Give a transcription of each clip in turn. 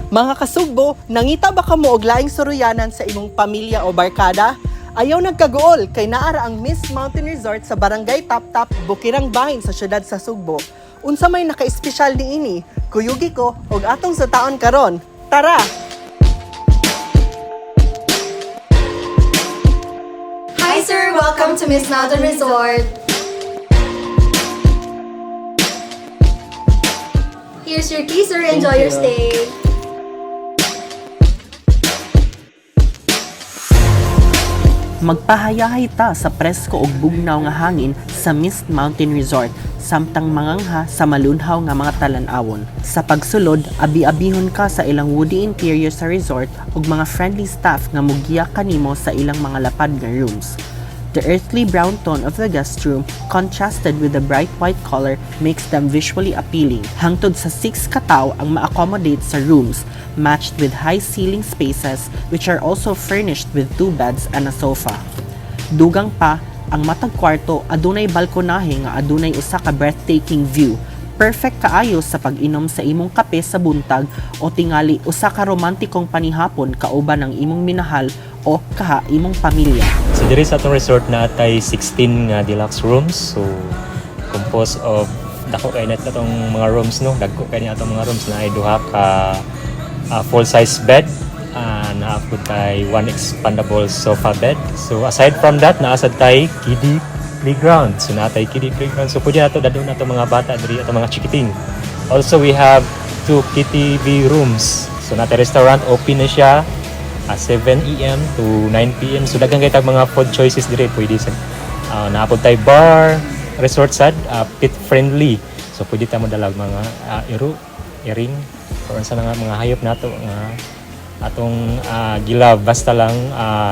Mga kasugbo, nangita ba kamo og laing suruyanan sa imong pamilya o barkada? Ayaw nagkaguol kay naara ang Mist Mountain Resort sa Barangay Taptap, Bukirang Bahin sa syudad sa Sugbo. Unsa may naka-espesyal niini? Kuyugi ko og atong sa taon karon. Tara! Hi sir, welcome to Mist Mountain Resort. Here's your key, sir. Enjoy your stay. Magpahayahay ta sa presko ug bugnaw nga hangin sa Mist Mountain Resort samtang mangangha sa malunhaw nga mga talan-awon. Sa pagsulod, abi-abihon ka sa ilang woody interior sa resort ug mga friendly staff nga mugiya kanimo sa ilang mga lapad nga rooms. The earthly brown tone of the guest room contrasted with the bright white color makes them visually appealing. Hangtod sa 6 ka tawo ang ma-accommodate sa rooms, matched with high ceiling spaces which are also furnished with two beds and a sofa. Dugang pa, ang matag kwarto adunay balkonahe nga adunay usa ka breathtaking view. Perfect kaayo sa pag-inom sa imong kape sa buntag o tingali usa ka romantikong panihapon kauban ang imong minahal o kaha imong pamilya. So diri sa atong resort naa tay 16 nga deluxe rooms. So composed of dako kay na atong mga rooms, no. Dagko kay ni atong mga rooms na ay duha ka full size bed, naa pud tay one expandable sofa bed. So aside from that, naa sad tay kiddie playground. So naa tay kiddie playground. So pwede nato dadon nato mga bata diri, atong mga chikiting. Also, we have two KTV rooms. So naa tay restaurant, open na siya 7 a.m. to 9 p.m. So daghan kay tag mga food choices dire, pwede sa naa pod tay bar, resort sad, pet friendly. So pwede ta mo dalag mga iro, iring or unsa na nga mga hayop nato nga atong gilove, basta lang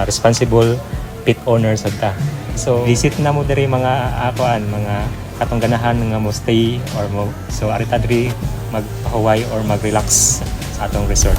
responsible pet owner sad ta. So visit na mo diri mga kuan, mga katong ganahan nga mo stay or mo, so ari ta diri magpahuway or mag-relax sa atong resort.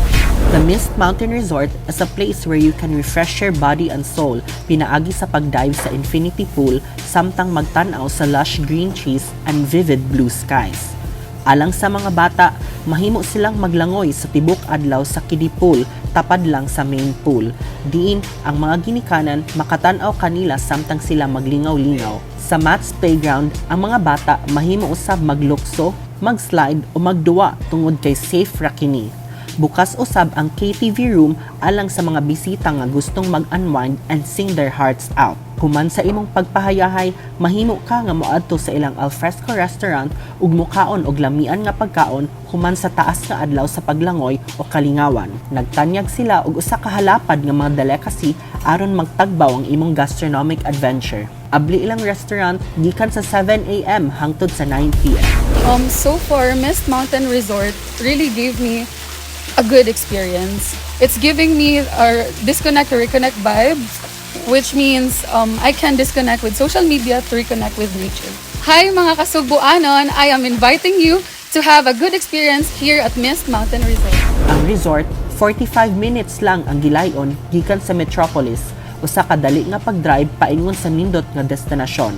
The Mist Mountain Resort is a place where you can refresh your body and soul pinaagi sa pagdive sa infinity pool samtang magtan-aw sa lush green trees and vivid blue skies. Alang sa mga bata, mahimo silang maglangoy sa tibok adlaw sa kiddie pool tapad lang sa main pool. Diin ang mga ginikanan makatan-aw kanila samtang sila maglingaw-lingaw. Sa Matt's Playground, ang mga bata mahimo usab maglukso, magslide o magduwa tungod kay safe ra kini. Bukas usab ang KTV room alang sa mga bisita nga gustong mag-unwind and sing their hearts out. Human sa imong pagpahayahay, mahimo ka nga moadto sa ilang alfresco restaurant ug mukaon og lamian nga pagkaon human sa taas nga adlaw sa paglangoy o kalingawan. Nagtanyag sila og usa ka halapad nga mga delicacy aron magtagbaw ang imong gastronomic adventure. Abli ilang restaurant gikan sa 7 a.m. hangtod sa 9 p.m. So far, Mist Mountain Resort really gave me a good experience. It's giving me a disconnect or reconnect vibe, which means I can disconnect with social media to reconnect with nature. Hi, mga kasugbuanon! I am inviting you to have a good experience here at Mist Mountain Resort. Ang resort, 45 minutes lang ang gilayon gikan sa Metropolis, usa ka dali nga pag-drive paingon sa nindot nga destinasyon.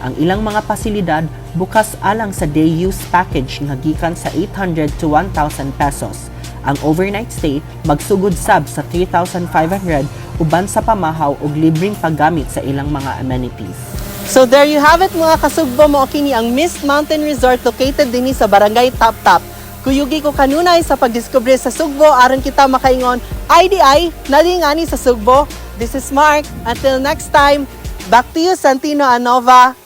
Ang ilang mga pasilidad bukas alang sa day use package nga gikan sa 800 to 1,000 pesos. Ang overnight stay magsugod sab sa 3,500 uban sa pamahaw ug libreng paggamit sa ilang mga amenities. So there you have it, mga kasugbo, mo kini ang Mist Mountain Resort located dinhi sa Barangay Taptap. Kuyugi ko kanunay sa pagdiskubre sa Sugbo aron kita makaingon IDI nalingani sa Sugbo. This is Mark. Until next time, back to you, Santino Anova.